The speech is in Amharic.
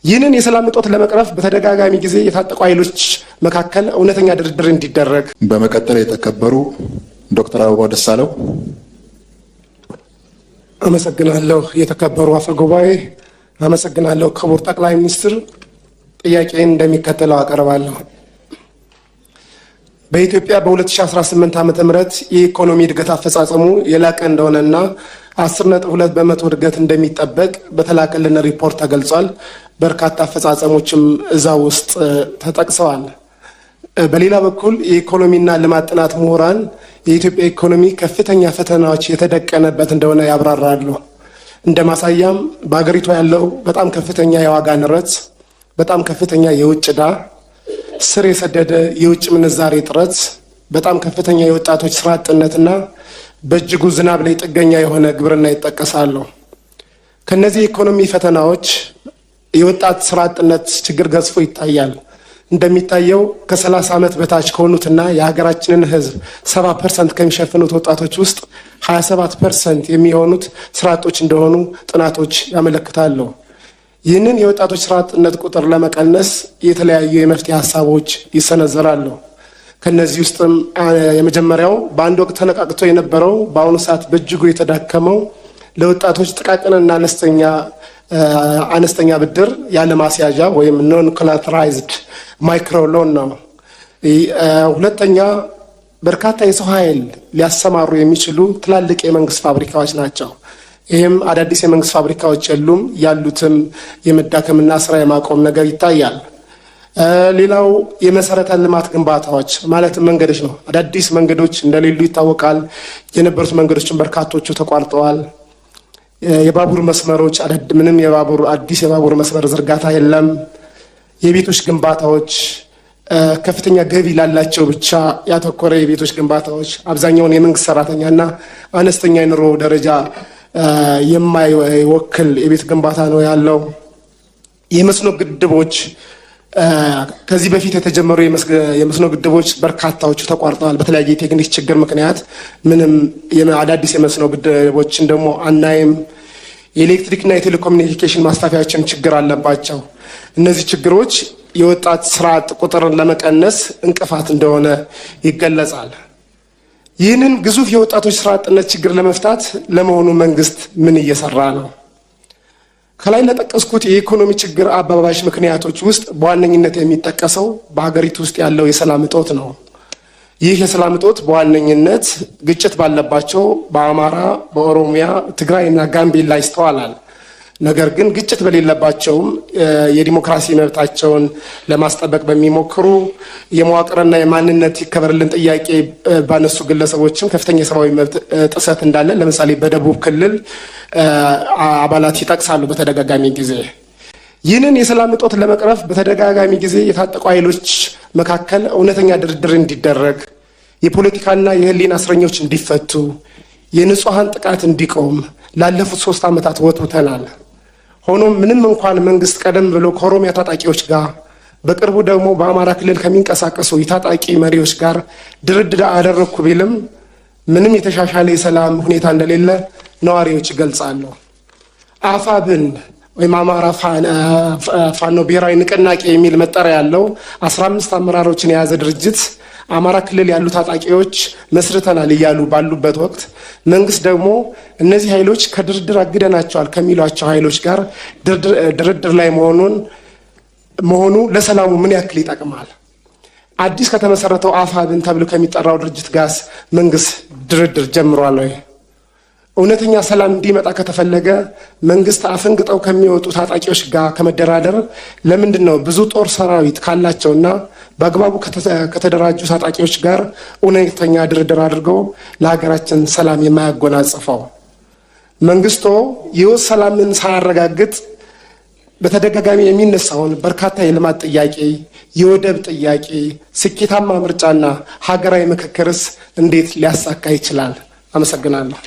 ይህንን የሰላም እጦት ለመቅረፍ በተደጋጋሚ ጊዜ የታጠቁ ኃይሎች መካከል እውነተኛ ድርድር እንዲደረግ። በመቀጠል የተከበሩ ዶክተር አበባው ደሳለው። አመሰግናለሁ። የተከበሩ አፈ ጉባኤ፣ አመሰግናለሁ። ክቡር ጠቅላይ ሚኒስትር፣ ጥያቄን እንደሚከተለው አቀርባለሁ። በኢትዮጵያ በ2018 ዓ.ም የኢኮኖሚ እድገት አፈጻጸሙ የላቀ እንደሆነና 10.2% እድገት እንደሚጠበቅ በተላከልን ሪፖርት ተገልጿል። በርካታ አፈጻጸሞችም እዛ ውስጥ ተጠቅሰዋል። በሌላ በኩል የኢኮኖሚና ልማት ጥናት ምሁራን የኢትዮጵያ ኢኮኖሚ ከፍተኛ ፈተናዎች የተደቀነበት እንደሆነ ያብራራሉ። እንደ ማሳያም በሀገሪቷ ያለው በጣም ከፍተኛ የዋጋ ንረት፣ በጣም ከፍተኛ የውጭ ዕዳ፣ ስር የሰደደ የውጭ ምንዛሬ እጥረት፣ በጣም ከፍተኛ የወጣቶች ስራ አጥነትና በእጅጉ ዝናብ ላይ ጥገኛ የሆነ ግብርና ይጠቀሳሉ። ከነዚህ የኢኮኖሚ ፈተናዎች የወጣት ስራ አጥነት ችግር ገዝፎ ይታያል። እንደሚታየው ከ30 ዓመት በታች ከሆኑትና የሀገራችንን ሕዝብ 70% ከሚሸፍኑት ወጣቶች ውስጥ 27% የሚሆኑት ስራ አጦች እንደሆኑ ጥናቶች ያመለክታሉ። ይህንን የወጣቶች ስራ አጥነት ቁጥር ለመቀነስ የተለያዩ የመፍትሄ ሀሳቦች ይሰነዘራሉ። ከነዚህ ውስጥም የመጀመሪያው በአንድ ወቅት ተነቃቅቶ የነበረው በአሁኑ ሰዓት በእጅጉ የተዳከመው ለወጣቶች ጥቃቅንና አነስተኛ ብድር ያለ ማስያዣ ወይም non collateralized micro loan ነው። ሁለተኛ፣ በርካታ የሰው ኃይል ሊያሰማሩ የሚችሉ ትላልቅ የመንግስት ፋብሪካዎች ናቸው። ይህም አዳዲስ የመንግስት ፋብሪካዎች የሉም፣ ያሉትም የመዳከምና ስራ የማቆም ነገር ይታያል። ሌላው የመሰረተ ልማት ግንባታዎች ማለትም መንገዶች ነው። አዳዲስ መንገዶች እንደሌሉ ይታወቃል። የነበሩት መንገዶችን በርካቶቹ ተቋርጠዋል። የባቡር መስመሮች፣ ምንም የባቡር አዲስ የባቡር መስመር ዝርጋታ የለም። የቤቶች ግንባታዎች ከፍተኛ ገቢ ላላቸው ብቻ ያተኮረ የቤቶች ግንባታዎች፣ አብዛኛውን የመንግስት ሰራተኛና አነስተኛ የኑሮ ደረጃ የማይወክል የቤት ግንባታ ነው ያለው። የመስኖ ግድቦች፣ ከዚህ በፊት የተጀመሩ የመስኖ ግድቦች በርካታዎቹ ተቋርጠዋል። በተለያየ የቴክኒክ ችግር ምክንያት ምንም አዳዲስ የመስኖ ግድቦችን ደግሞ አናይም። የኤሌክትሪክና የቴሌኮሙኒኬሽን ማስፋፊያዎችን ችግር አለባቸው። እነዚህ ችግሮች የወጣት ስራ አጥ ቁጥርን ለመቀነስ እንቅፋት እንደሆነ ይገለጻል። ይህንን ግዙፍ የወጣቶች ስራ አጥነት ችግር ለመፍታት ለመሆኑ መንግስት ምን እየሰራ ነው? ከላይ ለጠቀስኩት የኢኮኖሚ ችግር አባባሽ ምክንያቶች ውስጥ በዋነኝነት የሚጠቀሰው በሀገሪቱ ውስጥ ያለው የሰላም እጦት ነው። ይህ የሰላም እጦት በዋነኝነት ግጭት ባለባቸው በአማራ፣ በኦሮሚያ፣ ትግራይና ጋምቤላ ይስተዋላል። ነገር ግን ግጭት በሌለባቸውም የዲሞክራሲ መብታቸውን ለማስጠበቅ በሚሞክሩ፣ የመዋቅርና የማንነት ይከበርልን ጥያቄ ባነሱ ግለሰቦችም ከፍተኛ የሰብአዊ መብት ጥሰት እንዳለ ለምሳሌ በደቡብ ክልል አባላት ይጠቅሳሉ በተደጋጋሚ ጊዜ። ይህንን የሰላም እጦት ለመቅረፍ በተደጋጋሚ ጊዜ የታጠቁ ኃይሎች መካከል እውነተኛ ድርድር እንዲደረግ፣ የፖለቲካና የሕሊና እስረኞች እንዲፈቱ፣ የንጹሐን ጥቃት እንዲቆም ላለፉት 3 ዓመታት ወትውተናል። ሆኖም ምንም እንኳን መንግስት ቀደም ብሎ ከኦሮሚያ ታጣቂዎች ጋር፣ በቅርቡ ደግሞ በአማራ ክልል ከሚንቀሳቀሱ የታጣቂ መሪዎች ጋር ድርድር አደረግኩ ቢልም ምንም የተሻሻለ የሰላም ሁኔታ እንደሌለ ነዋሪዎች ይገልጻሉ። አፋብን ወይም አማራ ፋኖ ብሔራዊ ንቅናቄ የሚል መጠሪያ ያለው 15 አመራሮችን የያዘ ድርጅት አማራ ክልል ያሉ ታጣቂዎች መስርተናል እያሉ ባሉበት ወቅት መንግስት ደግሞ እነዚህ ኃይሎች ከድርድር አግደናቸዋል ከሚሏቸው ኃይሎች ጋር ድርድር ላይ መሆኑ ለሰላሙ ምን ያክል ይጠቅማል? አዲስ ከተመሰረተው አፋብን ተብሎ ከሚጠራው ድርጅት ጋርስ መንግስት ድርድር ጀምሯል ወይ? እውነተኛ ሰላም እንዲመጣ ከተፈለገ መንግስት አፈንግጠው ከሚወጡ ታጣቂዎች ጋር ከመደራደር ለምንድን ነው ብዙ ጦር ሰራዊት ካላቸውና በአግባቡ ከተደራጁ ታጣቂዎች ጋር እውነተኛ ድርድር አድርገው ለሀገራችን ሰላም የማያጎናጽፈው? መንግስቶ የውስጥ ሰላምን ሳያረጋግጥ በተደጋጋሚ የሚነሳውን በርካታ የልማት ጥያቄ፣ የወደብ ጥያቄ፣ ስኬታማ ምርጫና ሀገራዊ ምክክርስ እንዴት ሊያሳካ ይችላል? አመሰግናለሁ።